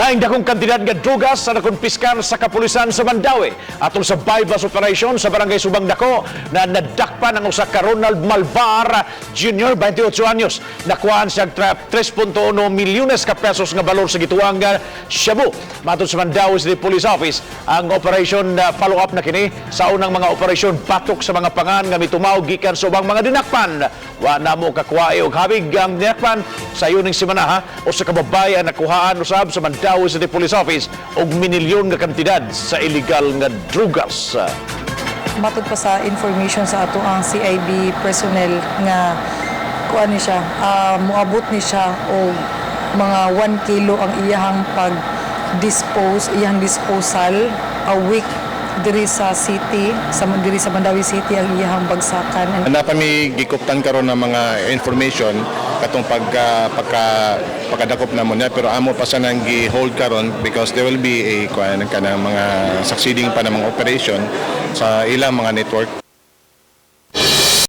Laing dakong kantidad nga drugas sa nakumpiskar sa kapulisan sa Mandaue atol sa buy-bust operation sa Barangay Subang Dako na nadakpan ang usa ka Ronald Malvar Jr., 28 anyos. Nakuhaan siya og 3.1 milyones ka pesos nga balor sa gituwang nga shabu. Matod sa Mandaue City Police Office, ang operation follow-up na kini sa unang mga operasyon batok sa mga pangan nga mitumaw gikan sa ubang mga dinakpan. Wa na mo kakuha og habig ang dinakpan sa yuning semana ha, usa ka babae ang nakuhaan usab sa Mandaue City Police Office og minilyon nga kantidad sa illegal nga drugas. Matod pa sa information sa ato ang CIB personnel nga kuan ni siya, moabot ni siya og mga 1 kilo ang iyahang pag dispose, iyang disposal a week diri sa city, sa diri sa Mandaue City ang iyahang bagsakan. Naa pa mi gikuptan karon ng mga information katong pagka pagka pagkadakop namo niya, pero amo pa sa nang gi-hold karon because there will be a kuan kanang mga succeeding pa ng mga operation sa ilang mga network.